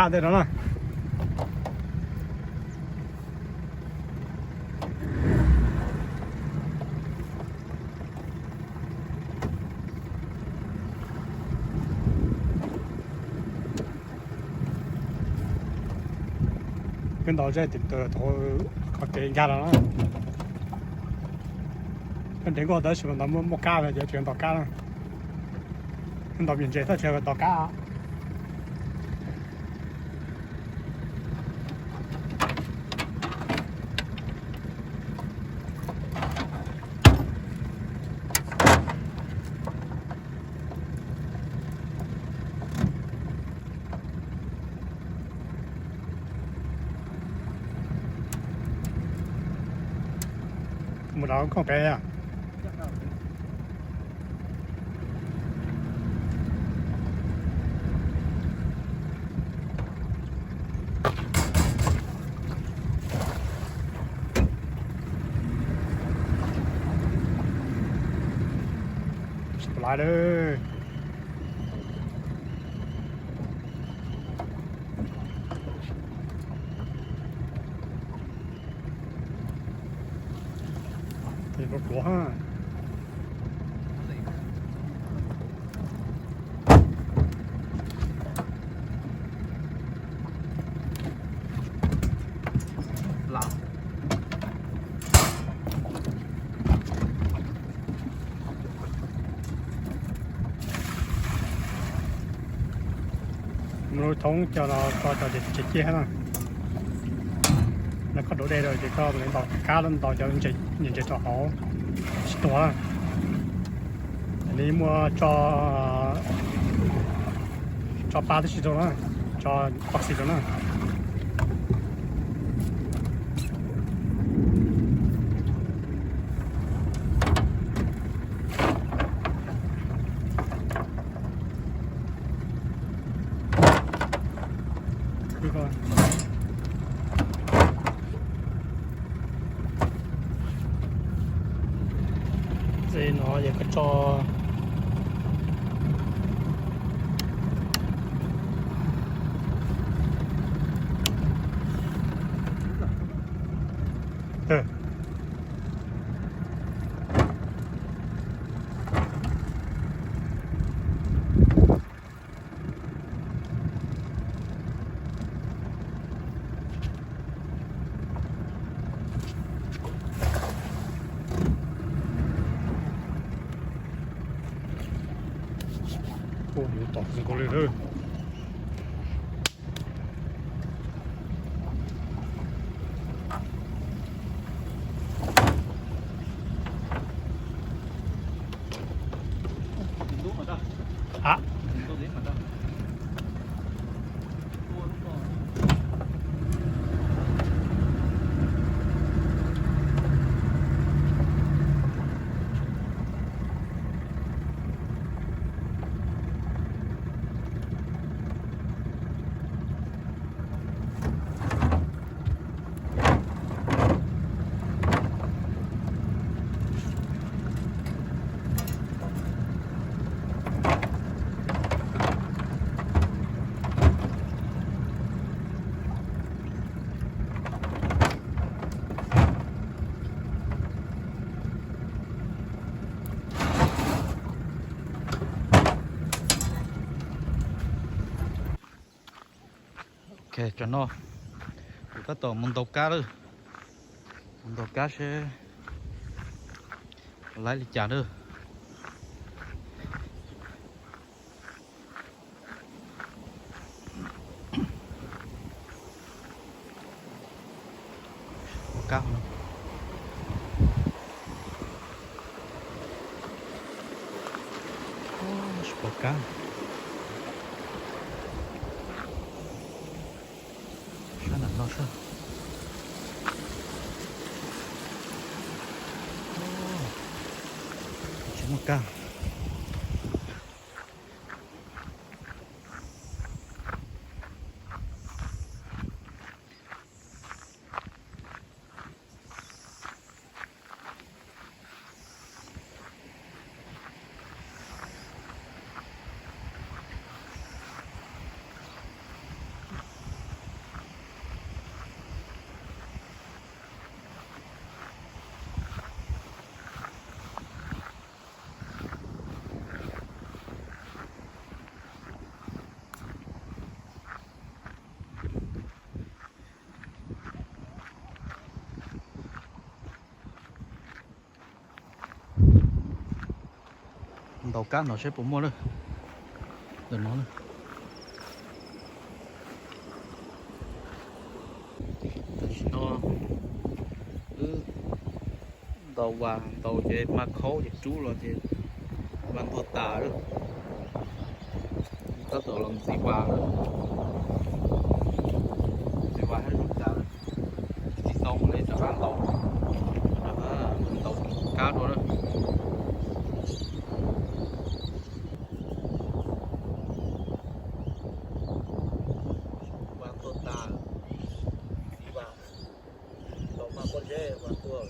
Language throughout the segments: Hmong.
Tej no na. Peb ntaus zaj tim tw tau qhov kev nkag los na. Peb ntev nkauj tab sis mas ntaus muaj kab ces tsis ntaus kab na. Ntaus me ntses tab sis ntaus kab. Mus rau khoom pem. Lawm. Tes pluav pluav ha. Mus thoob cov no tso cov tsev ciaj na. Nws koj dov dej rau ces koj ntaus kab los ntaus cov ntses tso hauv tsis tuag na. Li muaj tso, tso pa tib si rau na, tso poxy rau na. Txij no yog koj tso. Ua, yuav tom zoo nkaus li lawm. Ok, tsam no kuv tab tom mus ntaus kab lawm. Mus ntaus kab seb laib li cas lawm. Kab no. Tsis pom kab. Sab nram no sab. Tsis muaj kab. Ntaus kab no saib puas muaj lawm. Ntawm no na. Tam sim no wb ntaus vas ntaus ces mas khaub ces rub los ces vas ntuag tas lawm. Tab tom los ntxiv vas lawm. Ntxiv vas hab zoo tas lawm. Tsis tau mus li rov qab ntaus, rov qab ntaus kab dua lawm. Vas tuag tas, ntxiv vas, ntaus mas pob zeb vas tuag.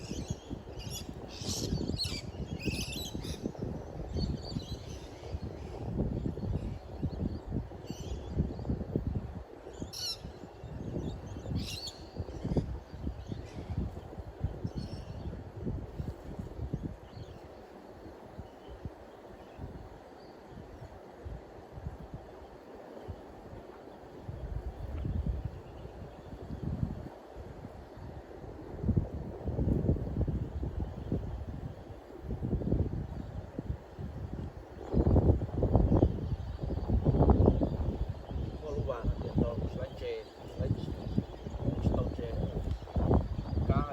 Muaj lub vas no tias tau tsis laib ntses, tsis laib, tsis tau ntses, kab.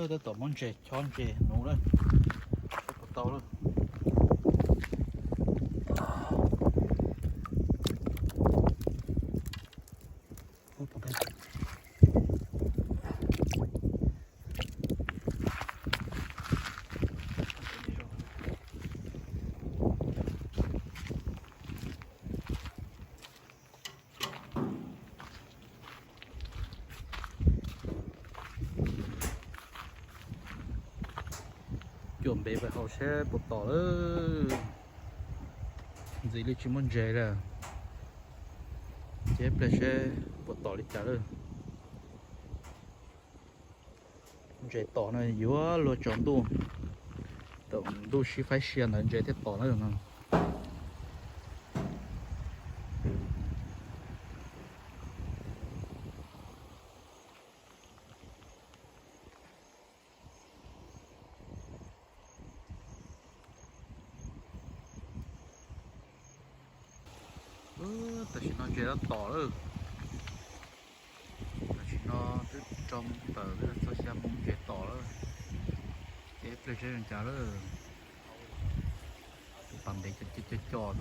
Tab tom muab ntses chob ntses nuv lawm, saib puas tau lawm. Cuam npev pais haus saib puas tom lawm. Ntxiv li tsis muaj ntses lawm. Ces ib pliag saib puas tom li cas lawm. Ntses tom no yuav luag tsaus ntuj, thaum ntuj sib faib sia ntawd ntses thiaj tom na no. Tam sim no ntses los tom lawm. Tam sim no twb rau moos tawm twb txog xya moos ntses tom lawm. Ces ib pliag saib zoo cas lawm. Pas ntev co co xwb.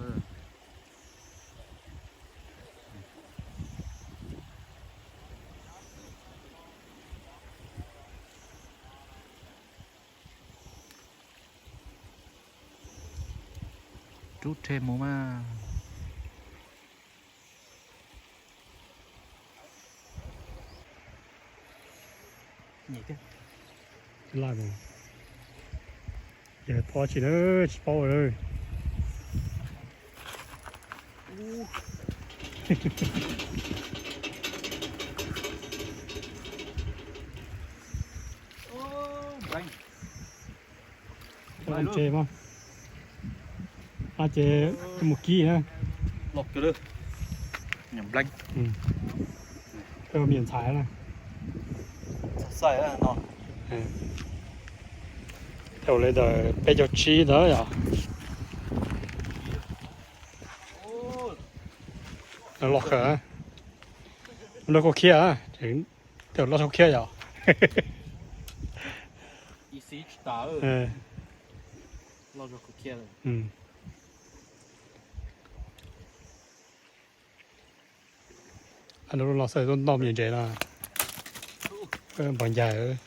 Rub rhe mus mas. Laj mus. Yog phob tsis na, tsis paub lawm. Ntses mas. Ab ces mus kib na. Los kawg lawm. Nyam npleeb. Kawg miam ntxhais na. Xav xaij no. Tau li ntawm peb caug tsib ntawd yom. Loj kawg. Loj kawg kiag, tseem loj kawg kiag yom. Lub no xwb tuaj noj me ntses no, npog ncaig.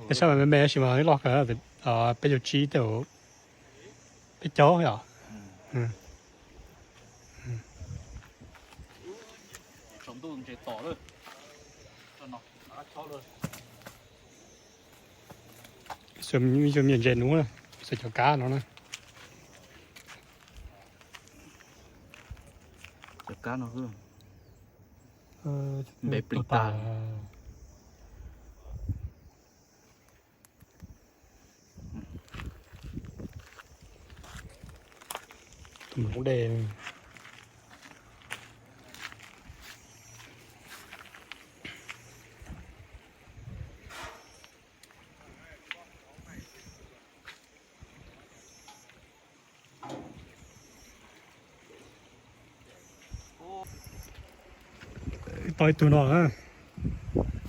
Tej sab me me tab sis mas loj kawg, peb caug tsib tej, peb caug yom. Xws li me ntses nuav, xws cov kab no na. Cov kab no npe plis tas. Tus mloog dej. Tau ib tug no na,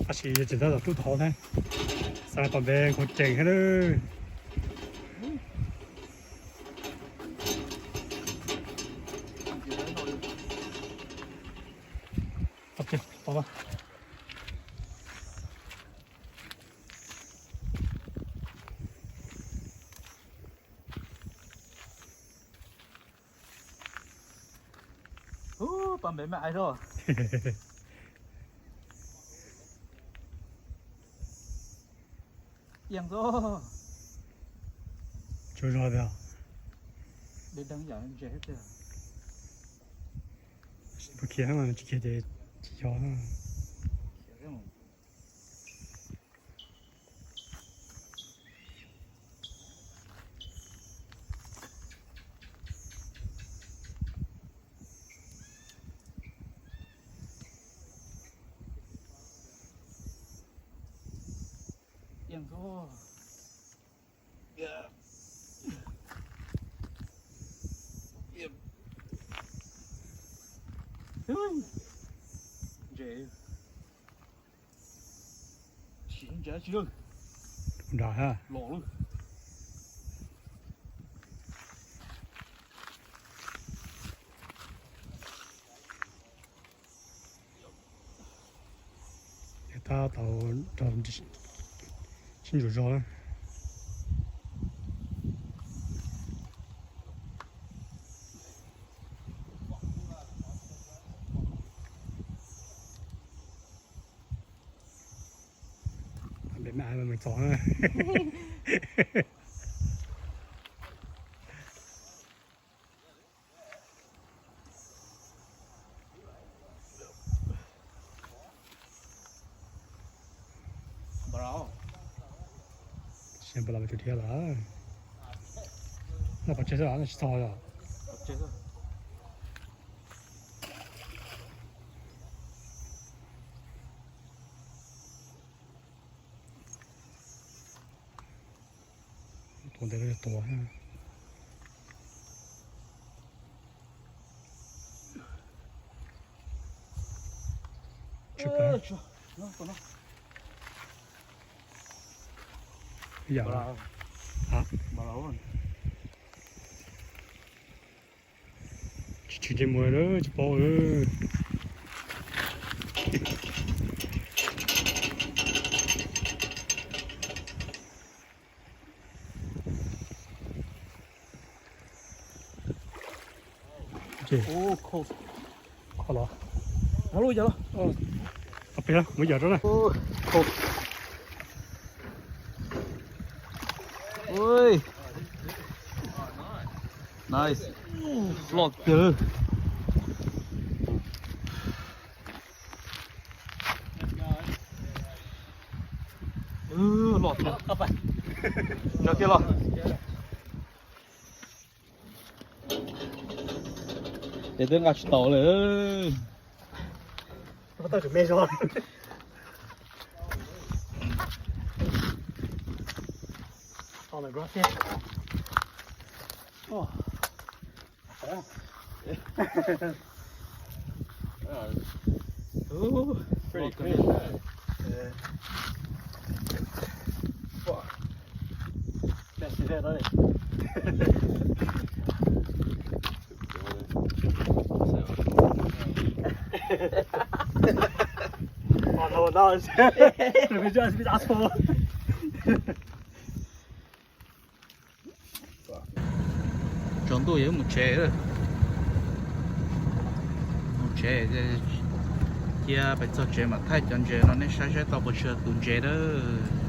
tab sis yog tseem tab tom rub tau thiab. Xav pom npe nkaus ceem thiab lawm. Ub, pab npe maj ai rau. Yeej xwb. Tsaug zog tiag. Dej deeg yam ntses thiab tiag. Puas khiav mas tsis khiav ces tsis yog. Ntses. Ntses tsis lawm. Nrad ha. Los lawm. Tab tau rau sib ntsuas zog. Npe maj ai mas txog na. Siab npaum li tus thiab lawm. Noj qhov tseg xwb los noj tsis txog os. Tua ntev los yog tua. Yam tsis tshwm ntsej muag lawm tsis paub. Kho los. Muab yam rau na. Nice. Loj tiag. Loj tiag. Nrog kiag los. Ces twb nqa tsis tau lawm. Pretty fish, huh? Yeah. Fuck. That's it, that is. Oh, no, no. Let me just be asshole. Tsaus ntuj yuav mus tsev lawm. Mus tsev, cia peb txog tsev mam thaij cov ntses no nej saib saib tau puas tsis yog tus ntses lawm.